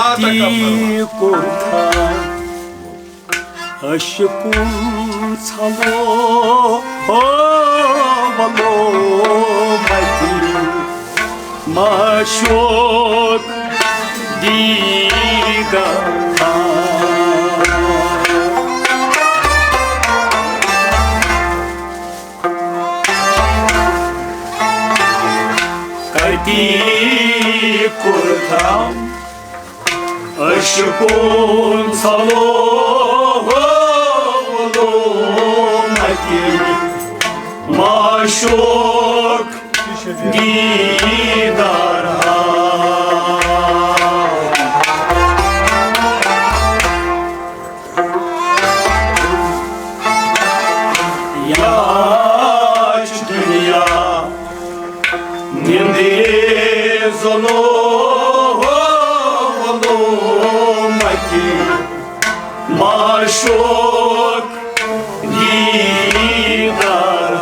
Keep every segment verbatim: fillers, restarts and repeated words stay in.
تی کوٚر تھا عشقُن ژھلو، ہو ولو متی معشوق دیدار۔ کتی کوٚر تھا عشقُن ژھلو، ہو ولو متی معشوق دیدار۔ یا چھِ دُنیا نِندرِ زُلو، وُلو متی معشوق دیدار۔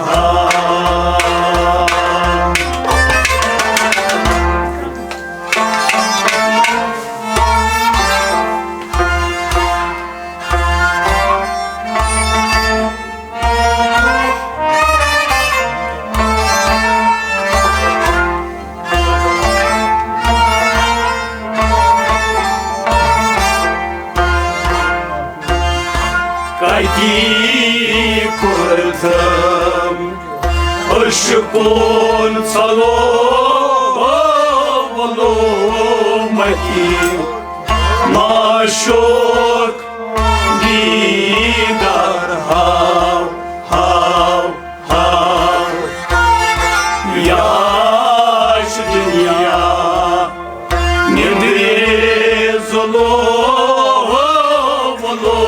کتی کوٚرتھم عشقُن ژھلو، وُلو متی معشوق دیدار۔ ہاو، ہاو، ہاو۔ یا چھِ دُنیا نِندرِ زُلو، وُلو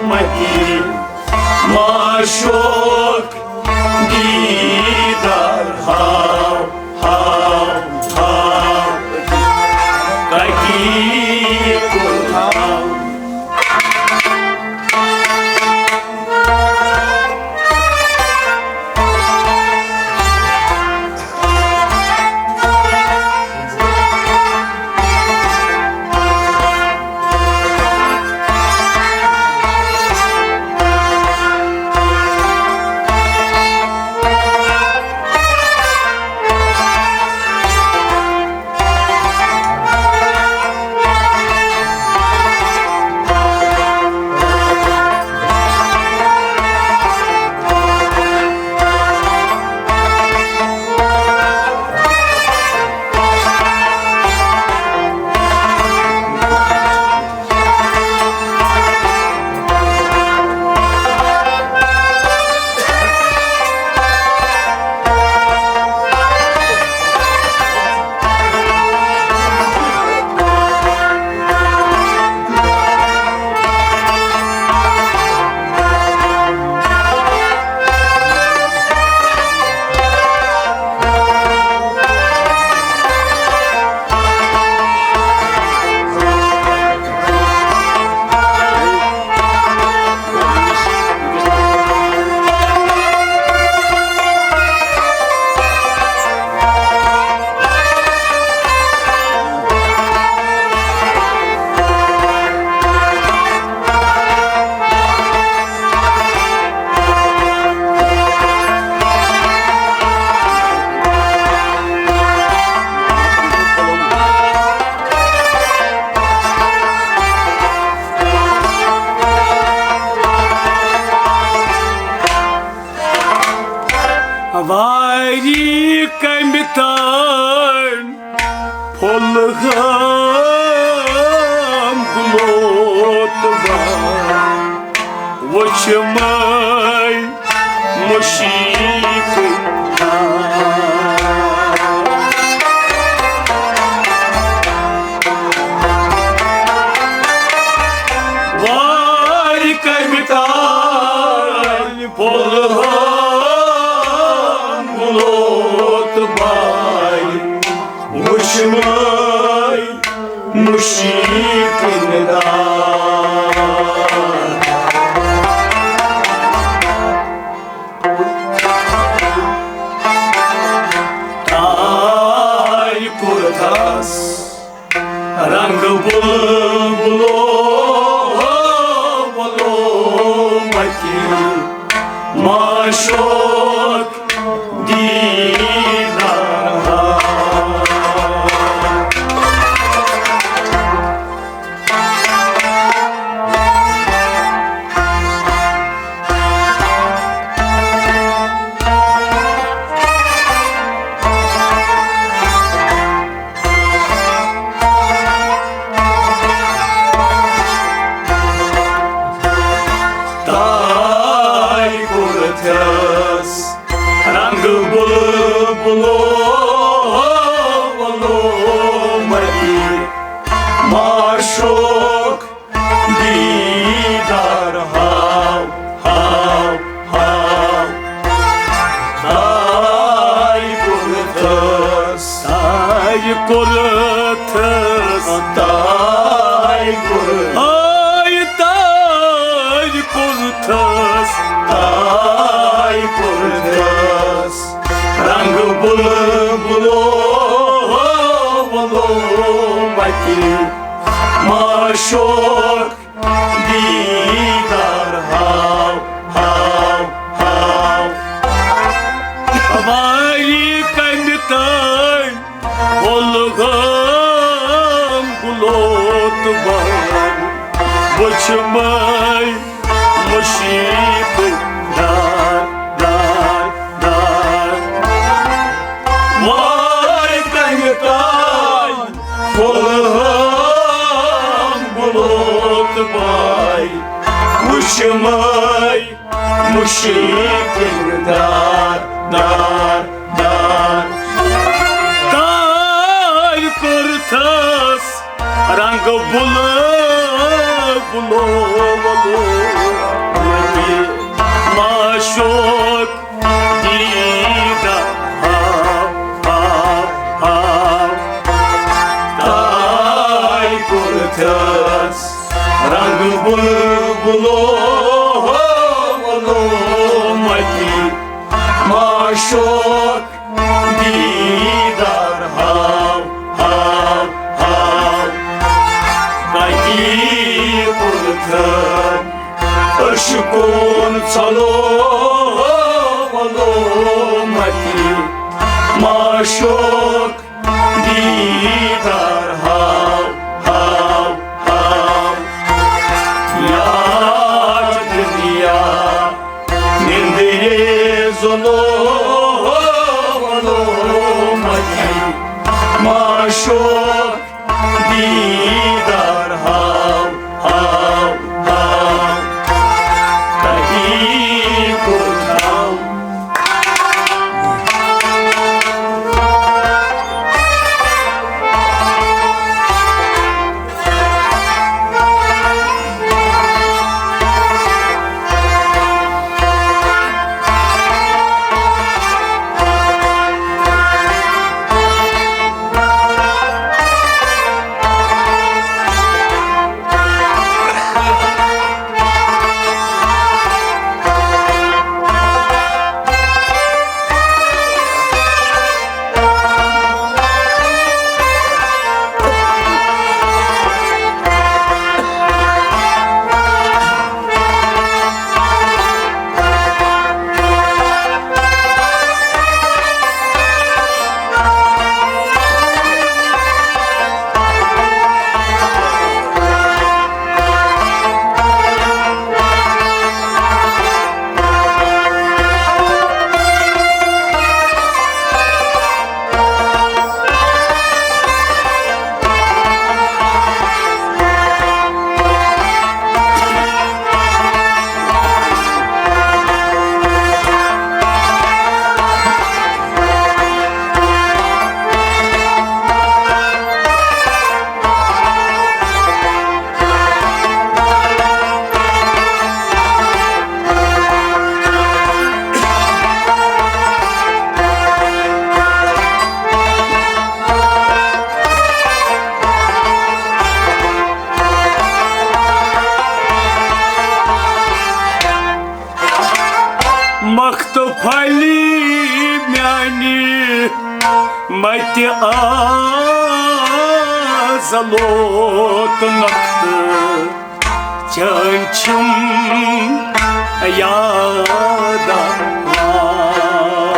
متی معشوق دیدار۔ ہاو، ہاو، ہاو۔ کتی کوٚرتھم واری کمہِ تام پھوٚل ہم گُلوت بار۔ وُچھمَے مُشیٖق وارِ کمہِ تام پھوٚل ہم گُلوت بار۔ وُچھمَے مُشیٖق نِدا۔ تار کوٚرتھس رنگ بلبلو، بلو متی معشوق دیدار۔ تاے کوٚرتھس رنگ بلبلو، بلبلو متی معشوق دیدار ہاو، ہاو، ہاو۔ تاے کوٚرتھس، تاے کوٚرتھس، تاے کوٚر، تاے، تاے کوٚرتھس، تاے کوٚرتھس رنگ بلبلو، بلبلو متی معشوق دیدار ہاو، ہاو، ہاو۔ واری کنہِ تام پُلوام گُلوت بار، وُچھمَے مُشیٖب دار، دار، دار۔ واری کنہِ تام پُلوام گُلوت بار، وُچھمَے مُشیٖب دار، دار، دار۔ تاے کوٚرتھس رنگ بلبلو، بلبلو متی معشوق دیدار ہاو، ہاو، ہاو۔ تاے کوٚرتھس رنگ بلبلو، بلبلو متی معشوق دیدار ہاو، ہاو، ہاو۔ کتی کوٚرتھس عشقن ژھلو، بلبلو متی معشوق دیدار ہاو، ہاو، ہاو۔ یاد دنیا نندرے زُلو، بلبلو متی معشوق دیدار ہاو، ہاو، ہاو۔ تحقیق تھاو۔ مخت پھلی میانی متہِ آز ژلوت نۄقطہٕ چٲنۍ چھِم یاد آوان۔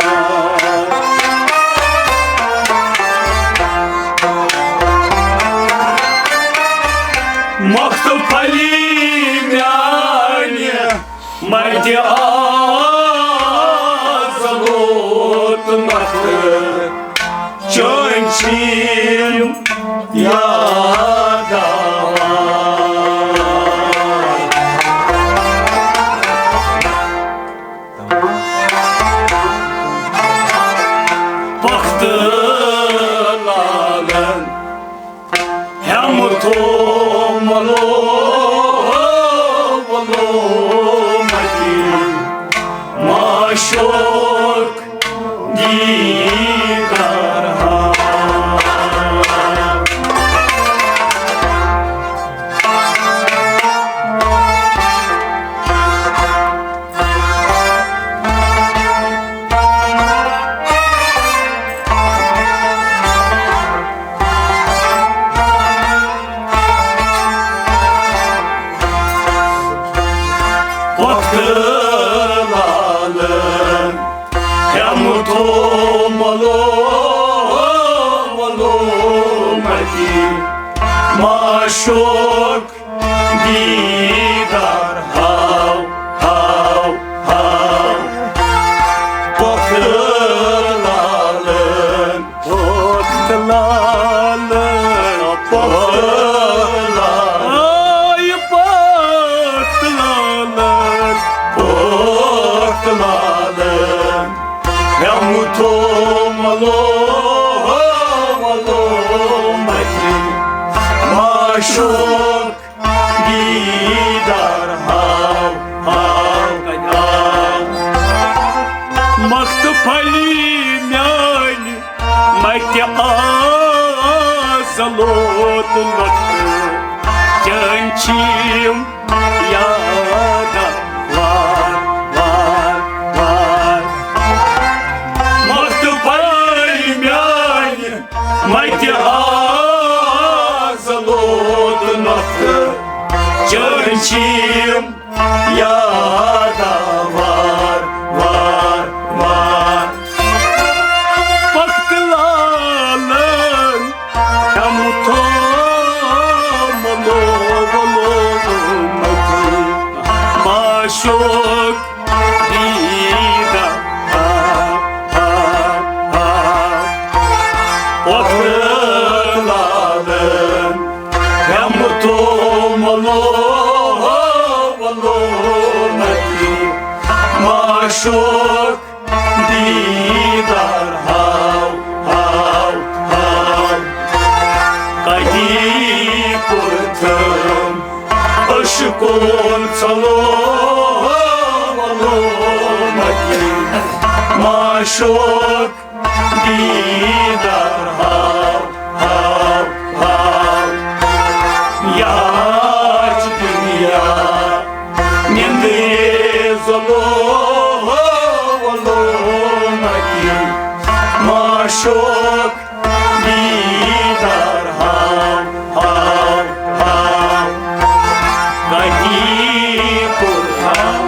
مۄختہٕ پھلی میانہِ مَتہِ آز لوت نۄقطہٕ، چٲنۍ چھِم یاد آوان۔ پۄختہٕ لالن ہیمہٕ تھوٚو ملو، ملو متی معشوق دیدار ہا۔ پۄختہٕ لالہٕ ہیمہٕ تھوٚو ملو، ملو متی معشوق دیدار ہاو، ہاو، ہاو۔ پۄختہٕ لالن، پۄختہٕ لالن، پۄختہٕ لالن، آے پۄختہٕ لالن، پۄختہٕ لالن۔ ہیمہٕ تھوٚو ملو، ملو متی معشوق دیدار ہاو، ہاو، ہاو۔ مۄختہٕ پھلی میانہِ مَتہِ آز لوت نۄقطہٕ، چٲنۍ چھِم یاد وار، وار، وار۔ مۄختہٕ پھلی میانہِ مَتہِ آز لوت نۄقطہٕ، چٲنۍ چھِم یاد وار، وار، وار۔ پۄختہٕ لالن ہیمہٕ تھوٚو ملو، ملو متی معشوق دیدار ہا، ہا، ہا۔ پۄختہٕ لالن ہیمہٕ تھوٚو ملو، ملو متی معشوق دیدار ہاو، ہاو، ہاو۔ کتی کوٚرتھم عشقن ژلو، ملو متی معشوق دیدار ہاو، ہاو، ہاو۔ یاچ دنیا نندے زلو، ولو متی معشوق دیدار ہاو، ہاو، ہاو۔ کتی کوٚرتھم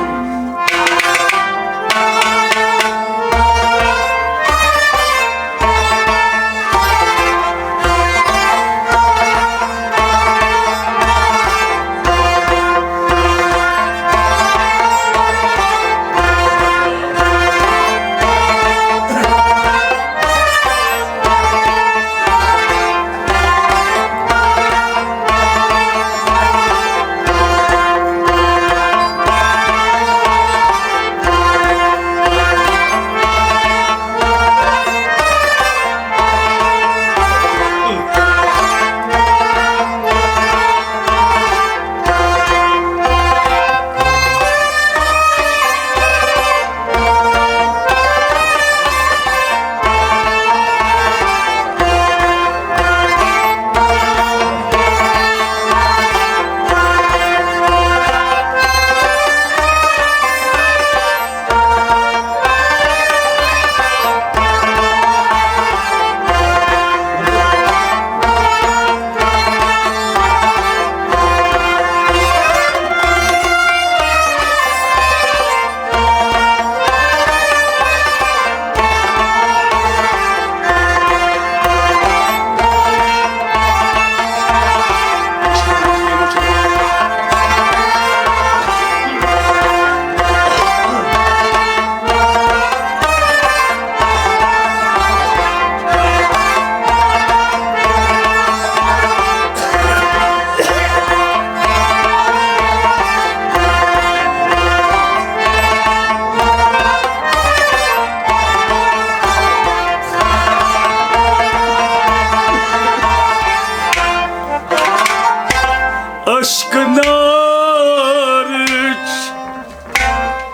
عشقہٕ نارٕچ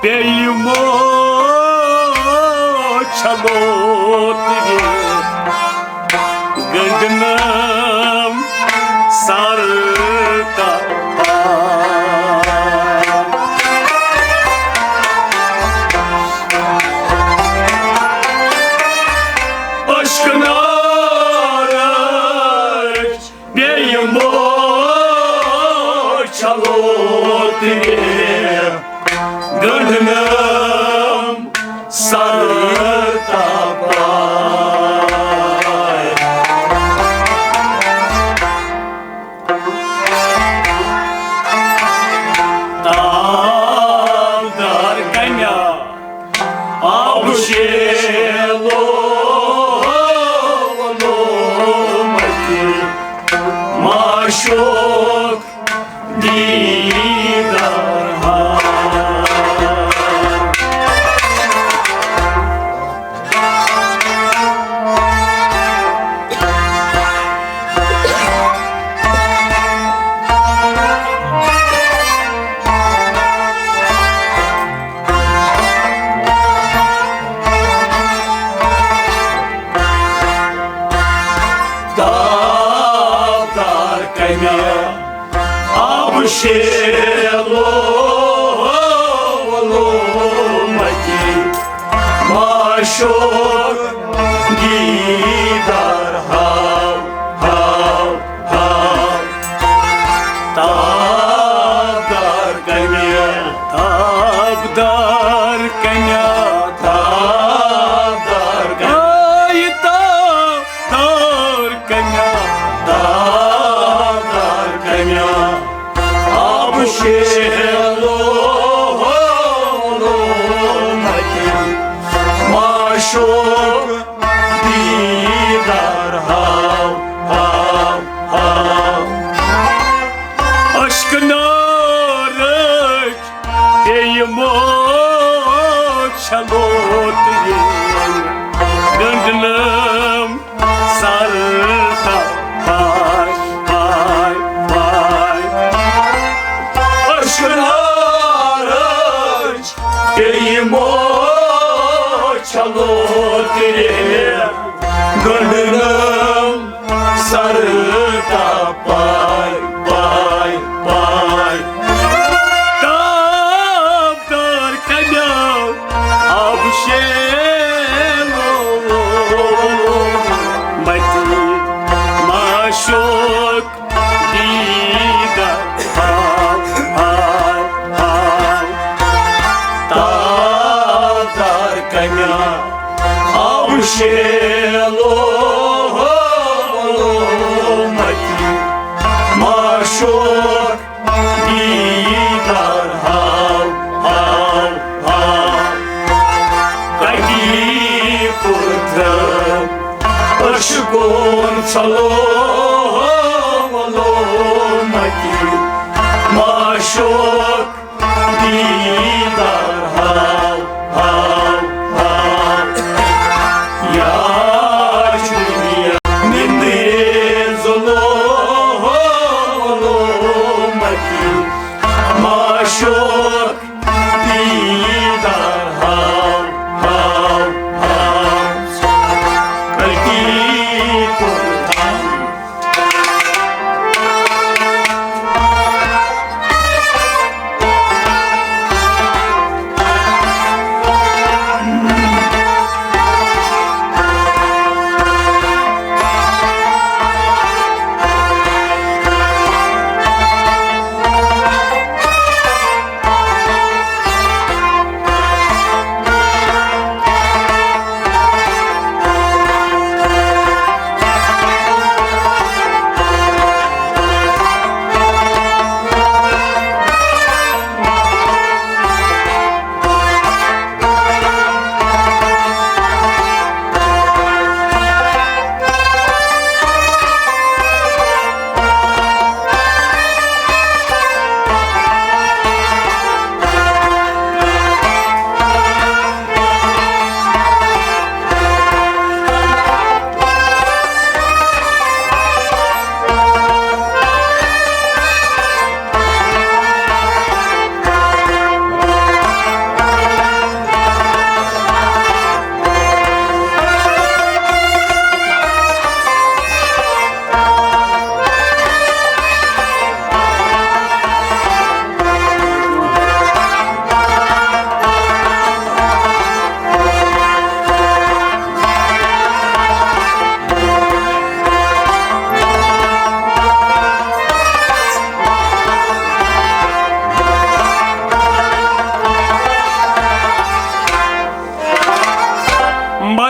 پیٚیہِ موج چھلوترِ گنٛڈنم سر تہٕ پار۔ عشقہٕ نارٕچ بیٚیہِ موج چھلوترِ گنٛڈنم سر تہٕ پار۔ تابدار کنیا آبہٕ شیلو ووٚنمُت معشوق دیدار ہا۔ تابدار کنیا آبہٕ شیلو ووٚنمُت معشوق دیدار ہاو، ہاو، ہاو۔ تابدار کنیا، تابدار کنیا، تابدار کنیا۔ آے تابدار کنیا، تابدار کنیا۔ آبہٕ شیلو ووٚنمُت معشوق دیدار ہاو، ہاو، ہاو۔ عشقہٕ نارٕچ بیٚیہِ موج چھلوترِ گنٛڈنم سر تہٕ پار، پار، پار۔ عشقہٕ نارٕچ بیٚیہِ موج چھلوترِ گنٛڈنم سر تہٕ پار، پار، پار۔ تابدار کنیا آبہٕ شیلو متی معشوق دیدار ہاو، ہاو، ہاو۔ تابدار کنیا آبہٕ شیلو متی معشوق دیدار ہاو، ہاو، ہاو۔ کتی پتر عشقن چھلو متی معشوق دیدار ہاو، ہاو، ہاو۔ یا دنیا نندرِ زلو متی معشوق دیدار ہاو، ہاو، ہاو۔ کتی پتر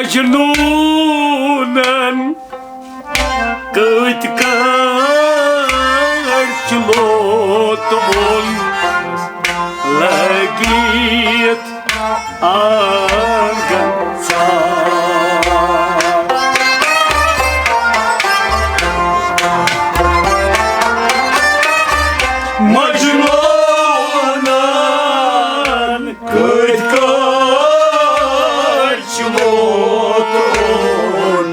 مجنوٗنن کٔتۍ کٔتۍ چھُ لوٹوُن لٔگِتھ آنگن ژاو۔ مجنوٗنن کٔتۍ کٔتۍ چھُ لوٹوُن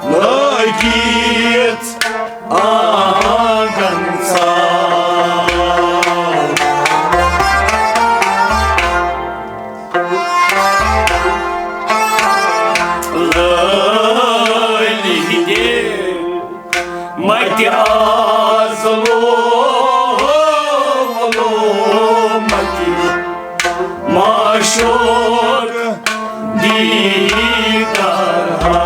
لٔگِتھ آنگن ژاو۔ لٲلی ہِنٛدِ مَتہِ آز لومَتہِ معشوق دیدار ہا۔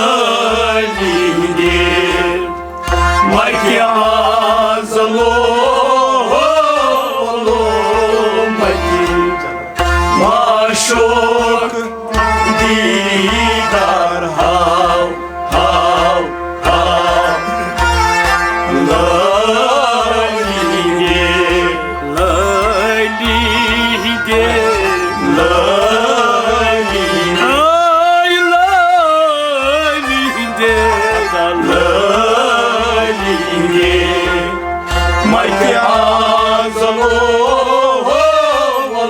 لٲلی ہِنٛدِ مَتہِ آز لومَتہِ معشوق دیدار ہاو، ہاو، ہاو۔ لٲلی ہِنٛدِ، لٲلی ہِنٛدِ، لٲلی ہِنٛدِ، آے لٲلی ہِنٛدِ، لٲلی ہِنٛدِ۔ مَتہِ آز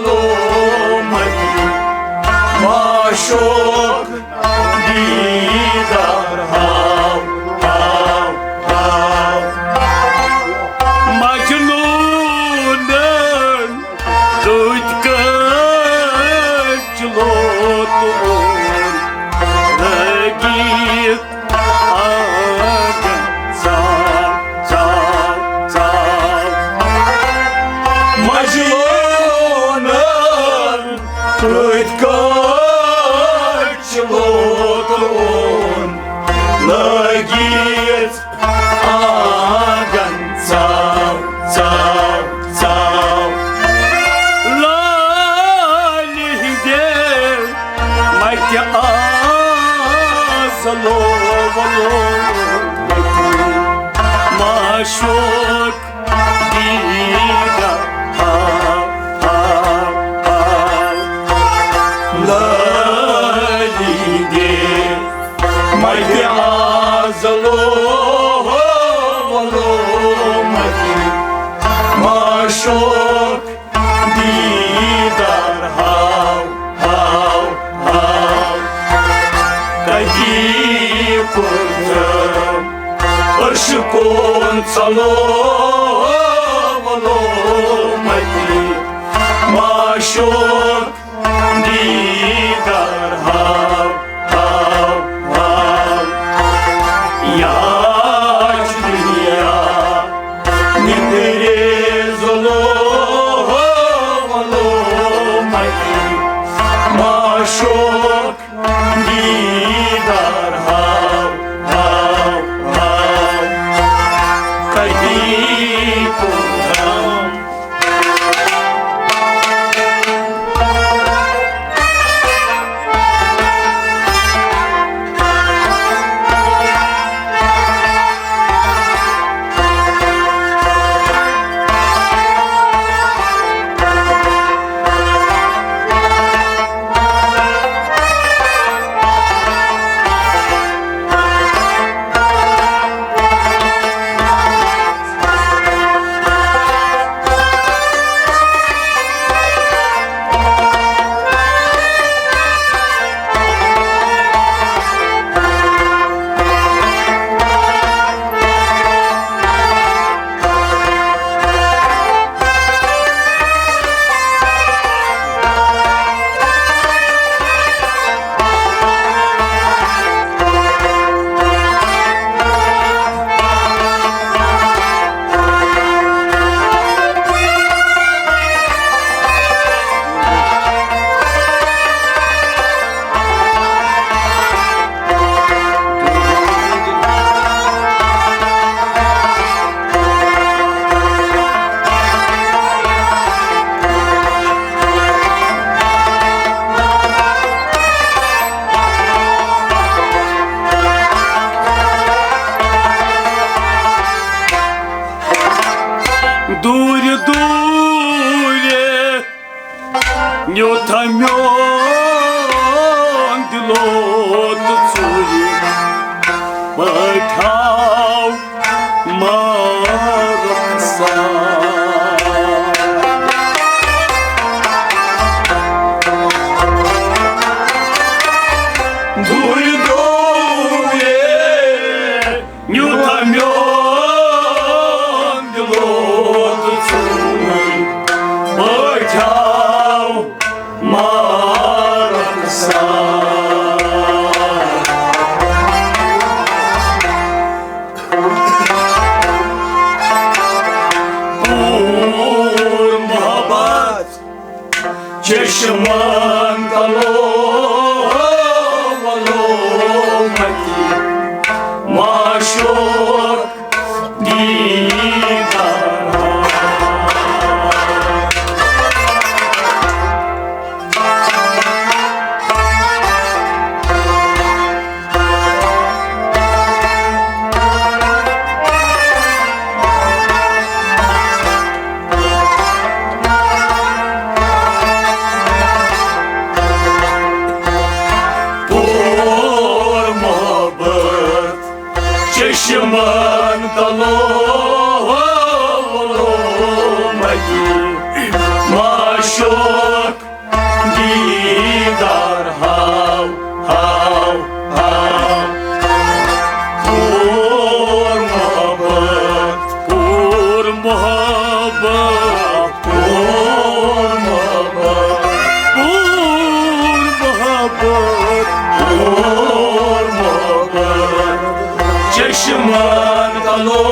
لومَتہِ معشوق دیدار ہاو، ہاو، ہاو۔ مجنوٗنن کٔتۍ کٔتۍ چھُ لوٹوُن لٔگِتھ آنگن ژاو، ژاو، ژاو۔ مجنوٗنن کٔتۍ کٔتۍ چھُ لوٹوُن لٔگِتھ آنگن ژاو، ژاو، ژاو۔ لٲلی ہِنٛدِ مَتہِ آز لومَتہِ معشوق دیدار ہاو، ہاو، ہاو۔ لٲلی ہِنٛدِ مَتہِ آز لومَتہِ معشوق دیدار ہاو، ہاو، ہاو۔ تٔتی کوٚرُن عشقن ژلو ولو متی معشوق دیدار ہاو، ہاو، ہاو۔ یا چھُ دُنیا نِندرِ زُلو ولو متی معشوق دیدار ہاو، ہاو، ہاو۔ تٔتی کوٚرُن دوٗرِ دوٗرِ نیوٗتھا میون دِلو تہٕ ژوٗرِ پٲٹھۍ آو مارُخسار۔ دوٗرِ دوٗرِ نیوٗتھا میون دِلو تہٕ ژوٗرِ پٲٹھۍ آو مارُخسار۔ پوٗر محبت چشمن تلو ولو متی معشوق دیدار۔ پوٗر محبت چشمن تلو متی معشوق دیدار ہاو، ہاو، ہاو۔ پوٗر محبت، پوٗر محبت، پوٗر محبت، پوٗر محبت، پوٗر محبت۔ چشمن تلو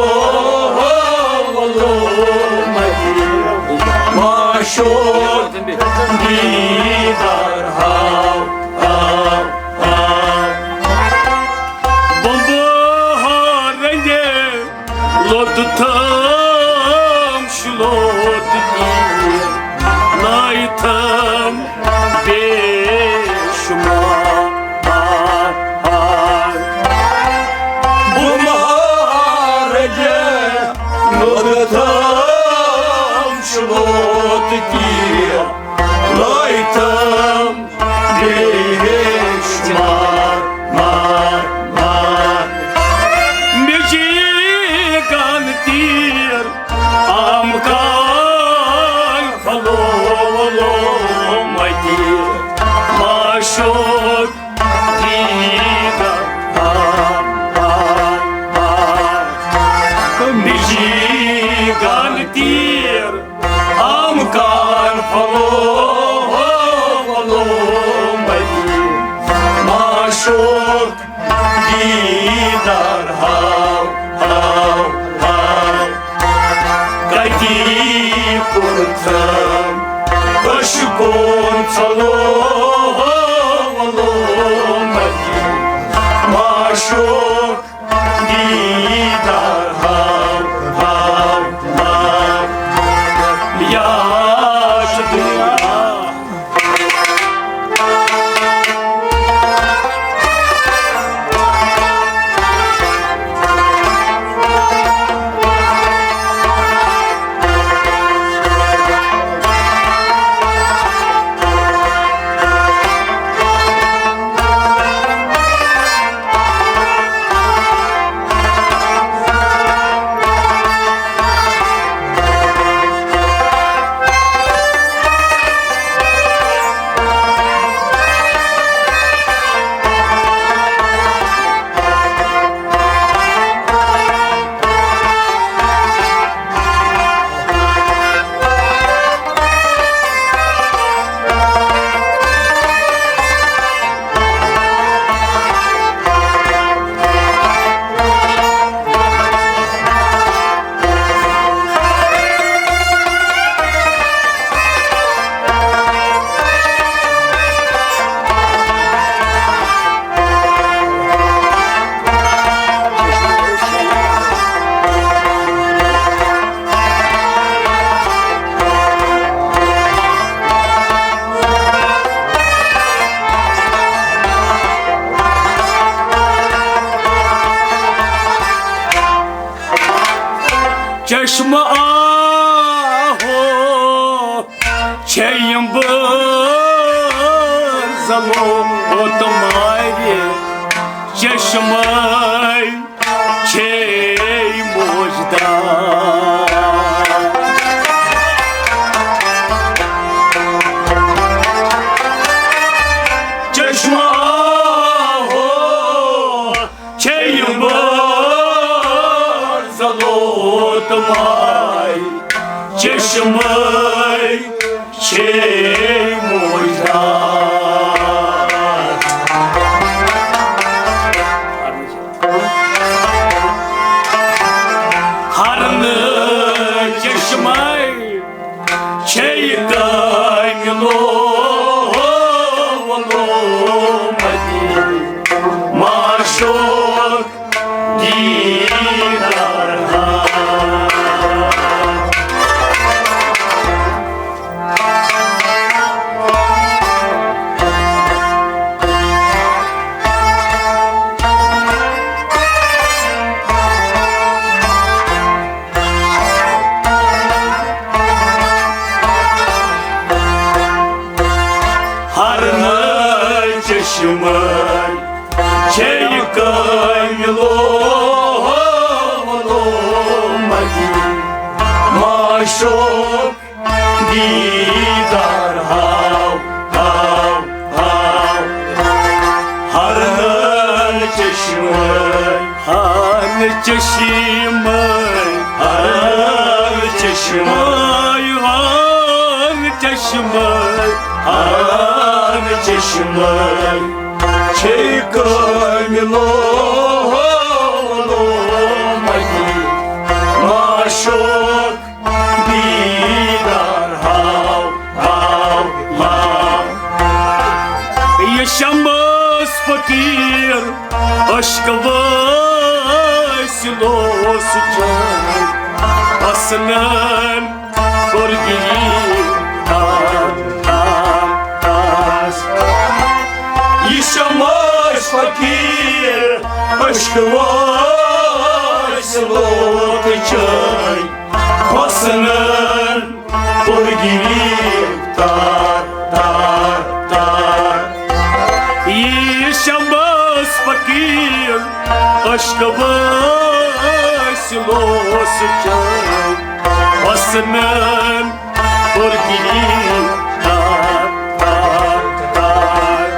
ولو متی معشوق دیدار ہاو، ہاو، ہاو۔ بمبہار رنگے لوٚت تھم شلوت کی لایہِ تھم بے شمار۔ بمبہار رنگے لوٚت تھم شلوت کی لایہِ تھم بے شمار، مار، مار۔ مجی گان تیر آم کان پھلو ولو متی معشوق دیدار ہاو، ہاو، ہاو۔ مجی گان تیر آم کان پھلو ولو متی معشوق دیدار ہاو، ہاو، ہاو۔ کتی کوٚرتھم کش کون ژھلو ولو متی معشوق دیدار ہاو، ہاو، ہاو۔ یا شکریہ۔ چشمہٕ آ چھیٚیِم بہٕ زلو اوتمارِ چشمے چھے موجدار۔ چشمہ آہو چھیٚیِم بہٕ زلو اوتمارِ چشمے چھے موجدار۔ ہرنہٕ چشمے چھے کاملو وولو متی معشوق دیدار ہا۔ ہرنہٕ چشمے چھے کاملو وولو متی معشوق دیدار ہاو، ہاو، ہاو۔ ہرنہٕ چشمے، ہرنہٕ چشمے، ہرنہٕ چشمے، ہرنہٕ چشمے، ہرنہٕ چشمے چھے کاملو وولو متی معشوق دیدار ہاو، ہاو، ہاو۔ یہِ شمس فقیٖر عشق وٲصِل اوس چٲنۍ حسنن کوٚر گِلی تار، تار، تار۔ یہِ شمس فقیٖر عشق وٲصِل اوس چٲنۍ حسنن کوٚر گِلی تار، تار، تار۔ یہِ شمس فقیٖر عشق وٲصِل اوس چٲنۍ حسنن کوٚر گِلی تار، تار، تار۔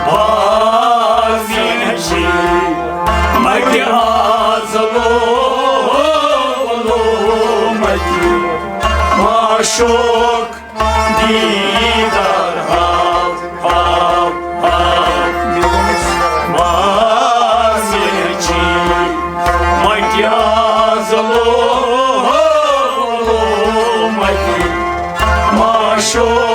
بازی نشی مگہ آزلو لو مگہ معشوق دیدار ہاو، ہاو، ہاو۔ بازی نشی مگہ آزلو لو مگہ معشوق